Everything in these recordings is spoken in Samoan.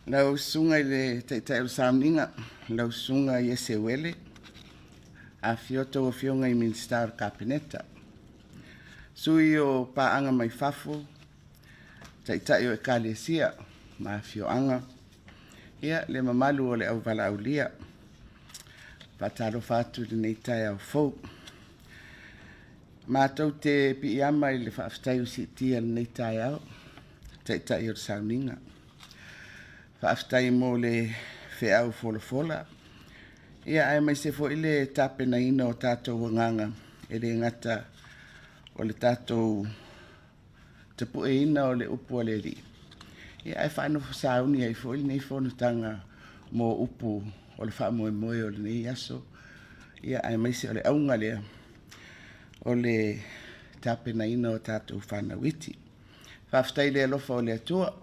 Lau Susuga i le Taitai o le Sauniga, lau Susuga Iese Uele, afifio a outou Afioga i Minisita o le Kapeneta, sui o paaga mai fafo, Taitai o Ekalesia ma afioaga, ia le mamalu o le auvalaaulia. Faatalofa atu i lenei taeao fou. Matou te piiama i le faafetai ua siitia i lenei taeao, Taitai o le Sauniga. Faafetai mo le feau folafola, ia aemaise foi le tapenaina o tatou agaga, e le gata o le tatou tapueina o le upu a le Alii, ia ae faanofo sauni ai foi lenei fonotaga mo upu o le faamoemoe o lenei aso, ia aemaise o le auga lea o le tapenaina o tatou fanau iti. Faafetai i le alofa o le Atua ua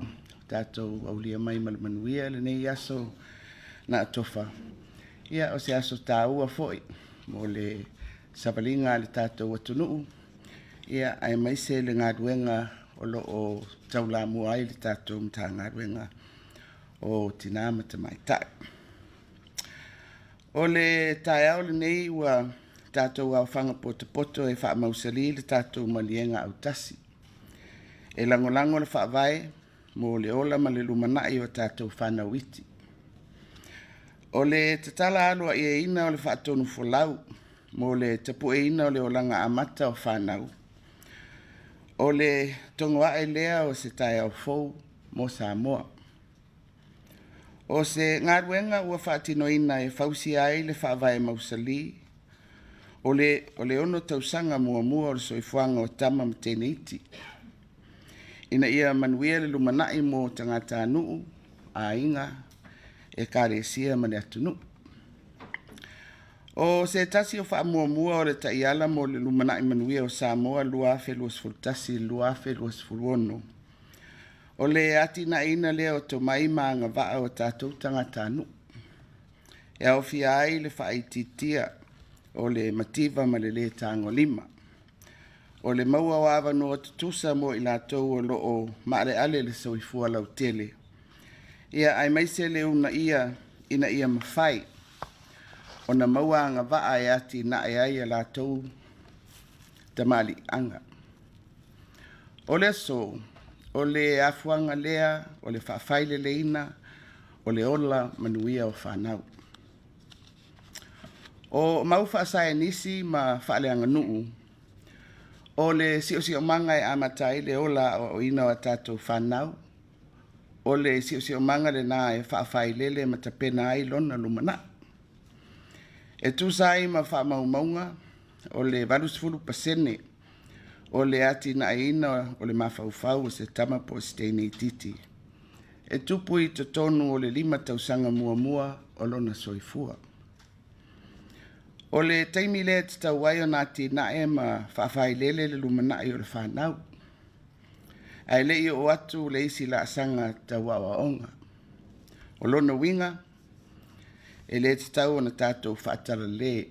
tatou aulia mai ma le manuia lenei aso na atofa. Ia o se aso taua foi mo le savaliga a le tatou atunuu, ia aemaise le galuega o lo o taulamua ai le tatou Matagaluega o Tina ma Tamaitai. O le taeao lenei ua tatou aofaga potopoto e faamausali le tatou maliega autasi e lagolago le Faavae mo le ola ma le lumanai o tatou fanau iti. O le tatala aloaiaina o le faatonufolau mo le tapueina o le olaga amata o fanau, o le togo ae lea o se taeao fou mo Samoa. O se galuega ua faatinoina e fausia ai le faavae mausali o le 6 tausaga muamua o le soifuaga o tama ma teine iti, ina ia manuia le lumanai mo tagatanuu, aiga, Ekalesia ma le atunuu. O se tasi o faamuamua o le taiala mo le lumanai manuia o Samoa 2021-2026, o le atinaeina lea o tomai ma agavaa o tatou tagatanuu, e aofia ai le faaitiitia o le mativa ma le le tagolima. O le maua o avanoa tutusa mo i latou o lo o maaleale le soifua lautele, aemaise le uunaia ina ia mafai ona maua agavaa e atinae ai a latou tamaliiaga. O le aso, o le afuaga lea o le faafaileleina o le ola manuia o fanau. O mau faasaienisi ma faaleaganuu, o le siosiomaga e amata ai le ola aoaoina o a tatou fanau, o le siosiomaga lena e faafailele ma tapena ai lona lumanai. E tusa ai ma faamaumauga, o le 80% o le atinaeina o le mafaufau o se tama po o se teine itiiti, e tupu i totonu o le 5 tausaga muamua o lona soifua. O le taimi lea e tatau ai ona atinae ma faafailele le lumanai o le fanau, ae le i oo atu le isi laasaga tau aoaoga. O lona uiga, e le tatau ona tatou faatalale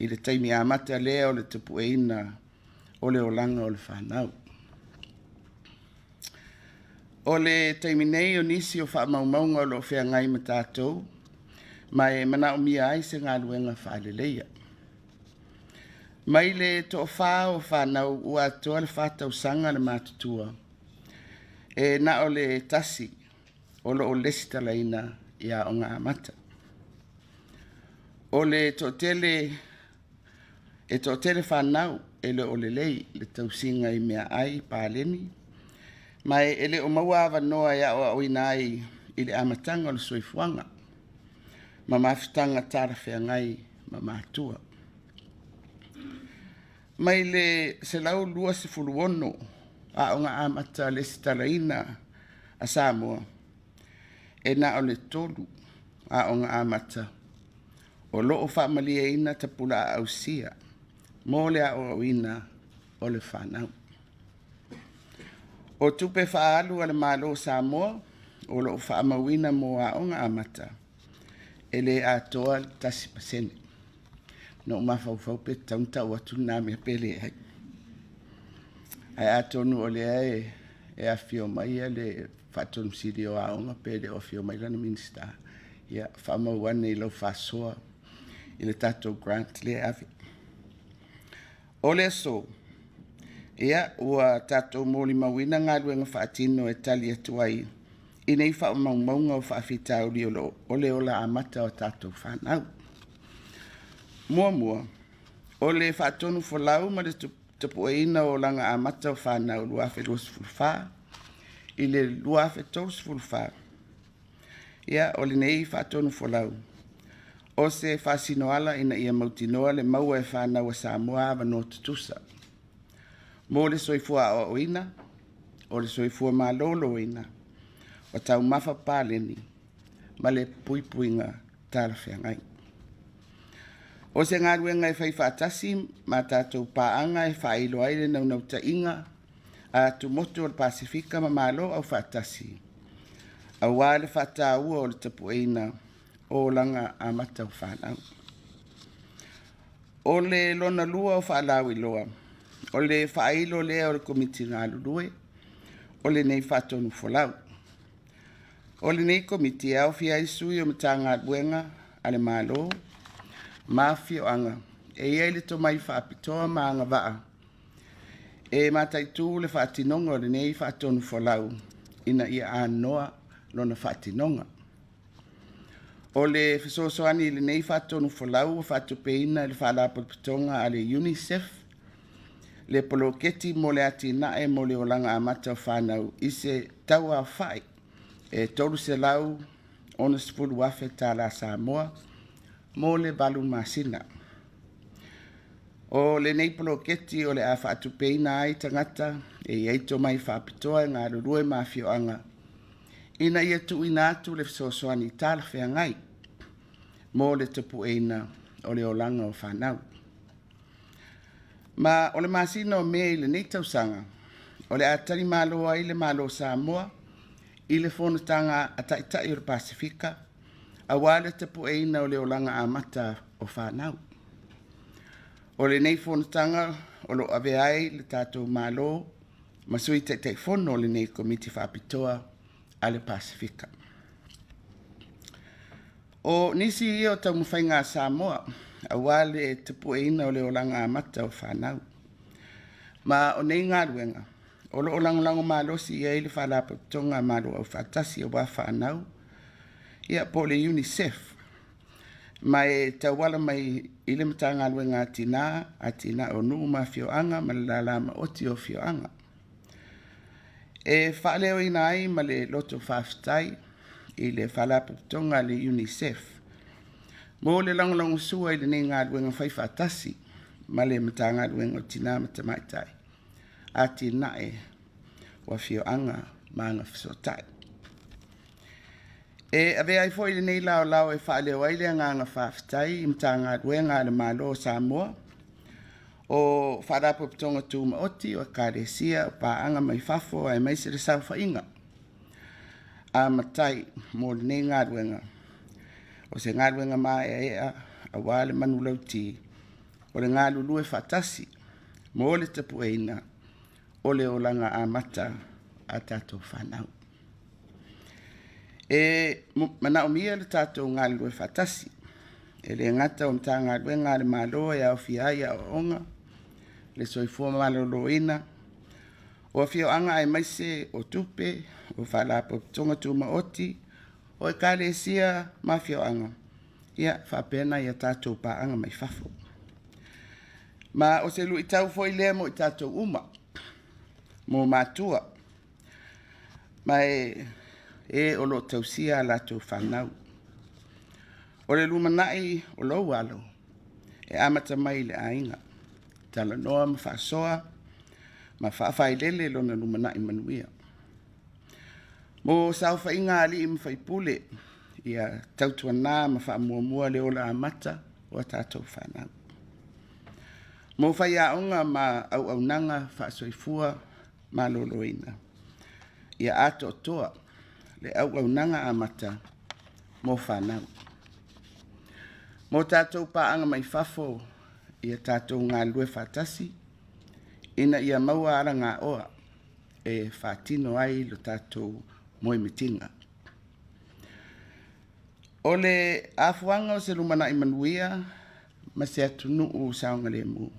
i le taimi amata lea o le tapueina o le olaga o le fanau. O le taimi nei o nisi o faamaumauga o lo o feagai ma tatou, ma e manaomia ai se galuega faaleleia. Mai le toafa o fanau ua atoa le 4 tausaga le matutua, e na o le tasi o lo o resitalaina i Aoga Amata. O le toatele, e toatele fanau e le o lelei le tausiga i meaai paleni, ma e le o maua avanoa e aoaoina ai i le amataga o le soifuaga ma mafutaga talafeagai ma matua. Mai le 126 aoga amata resitalaina a Samoa, e na o le 3 aoga amata o lo o faamalieina tapulaa ausia mo le aoaoina o le fanau. O tupe faaalu a le Malo o Samoa o lo o faamauina mo aoga amata, e le atoa le 1%. Na ou mafaufau pe tatau ona tau atu lena mea pe leai. Ae atonu o lea e afifio mai le Faatonu Sili o Aoga pe le o afio mai lana Minisita, ia faamau ane i lau faasoa i le tatou grant lea e ave. O le aso, ia, ua tatou molimauina galuega faatino e tali atu ai i nei faamaumauga o faafitauli o le ola amata o tatou fanau. Muamua, o le faatonufolau ma le tapueina o olaga amata o fanau 2024 i le 2034. Ia, o lenei faatonufolau, o se faasinoala ina ia mautinoa le maua e fanau a Samoa avanoa tutusa mo le soifua aoaoina, o le soifua maloloina, o taumafa paleni ma le puipuiga talafeagai. O se galuega e faifaatasi ma tatou paaga e faailoa ai le naunautaiga a Atumotu o le Pasefika ma Malo Aufaatasi aua le faataua o le tapueina o olaga amata o fanau. O le lona lua o faalauiloa, o le faailo lea o le Komiti galulue o lenei faatonufolau. O lenei Komiti e aofia ai sui o Matagaluega a le Malo ma afioaga e i ai le tomai faapitoa ma agavaa e mataitu le faatinoga o lenei faatonufolau ina ia anoa lona faatinoga. O le fesoasoani i lenei faatonufolau ua faatupeina e le Faalapotopotoga a le UNICEF le poloketi mo le atinae mo le olaga amata o fanau i se tau aofai e $360,000 Samoa mo le 8 masina. O lenei poloketi o le a faatupeina ai tagata e i ai tomai faapitoa e galulue ma afioaga ina ia tuuina atu le fesoasoani talafeagai mo le tapueina o le olaga o fanau. Ma o le masina o Me i lenei tausaga, o le a talimalo ai le Malo o Samoa i le fonotaga a Taitai o le Pasefika aua le tapueina o le olaga amata o fanau. O lenei fonotaga o lo o avea ai le tatou Malo ma Sui Taitaifono o lenei Komiti Faapitoa a le Pasefika. O nisi ia o taumafaiga a Samoa aua le tapueina o le olaga amata o fanau. Ma o nei galuega o lo o lagolago malosi i ai le Faalapotopotoga a Malo Aufaatasi aua fanau, ia po o le UNICEF, ma e tauala mai i le Matagaluega a Tina, Atinae o Nuu ma Afioaga ma le Lala Maoti o Afioaga. E faaleoina ai ma le loto faafetai i le Faalapotopotoga a le UNICEF mo le lagolagosua i lenei galuega faifaatasi ma le Matagaluega o Tina ma Tamaitai, Atinae o Afioaga ma Agafesootai. E avea ai foi lenei laolao e faaleo ai le agaga faafetai i Matagaluega a le Malo o Samoa, o Faalapotopotoga Tumaoti, o Ekalesia, o paaga mai fafo aemaise le saofaiga a matai mo lenei galuega. O se galuega maeaea aua le manulauti o le galulue faatasi mo le tapueina o le olaga amata a tatou fanau. E manaomia le tatou galulue faatasi, e le gata o Matagaluega a le Malo e aofia ai aoaoga, le soifua maloloina, o afioaga aemaise o tupe, o Faalapotopotoga Tumaoti, o Ekalesia ma afioaga, ia faapea nai a tatou paaga mai fafo. Ma o se luitau foi lea mo i tatou uma, mo matua ma e o lo o tausia a latou fanau. O le lumanai o lou alo, e amata mai i le aiga, talanoa ma faasoa ma faafailele lona lumanai manuia. Mo saofaiga a alii ma faipule, ia tautuana ma faamuamua le ola amata o a tatou fanau. Mo faiaoga ma auaunaga faa-soifua maloloina, ia atoatoa le auaunaga amata mo fanau. Mo tatou paaga mai fafo, ia tatou galulue faatasi ina ia maua alagaoa e faatino ai le tatou moemitiga. O le afuaga o se lumanai manuia ma se atunuu saogalemu,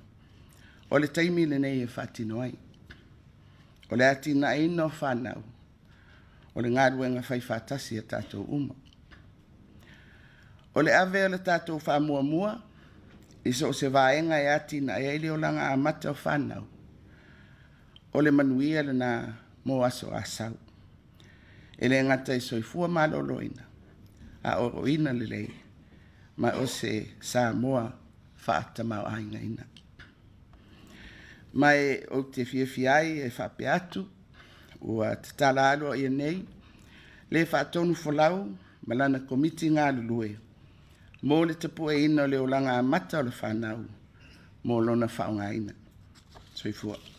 o le taimi lenei e faatino ai. O le atinaeina o fanau, o le galuega faifaatasi a tatou uma. O le ave o le tatou faamuamua i so o se vaega e atinae ai le olaga amata o fanau, o le manuia lena mo aso a sau. E le gata i soifua maloloina, aoaoina lelei, ma o se Samoa faatamāigaina. Ma ou te fiafia ai e faapea atu, ua tatala aloaia nei le faatonufolau ma lana Komiti galulue mo le tapueina o le olaga amata o le fanau mo lona faaaogaina. Soifua.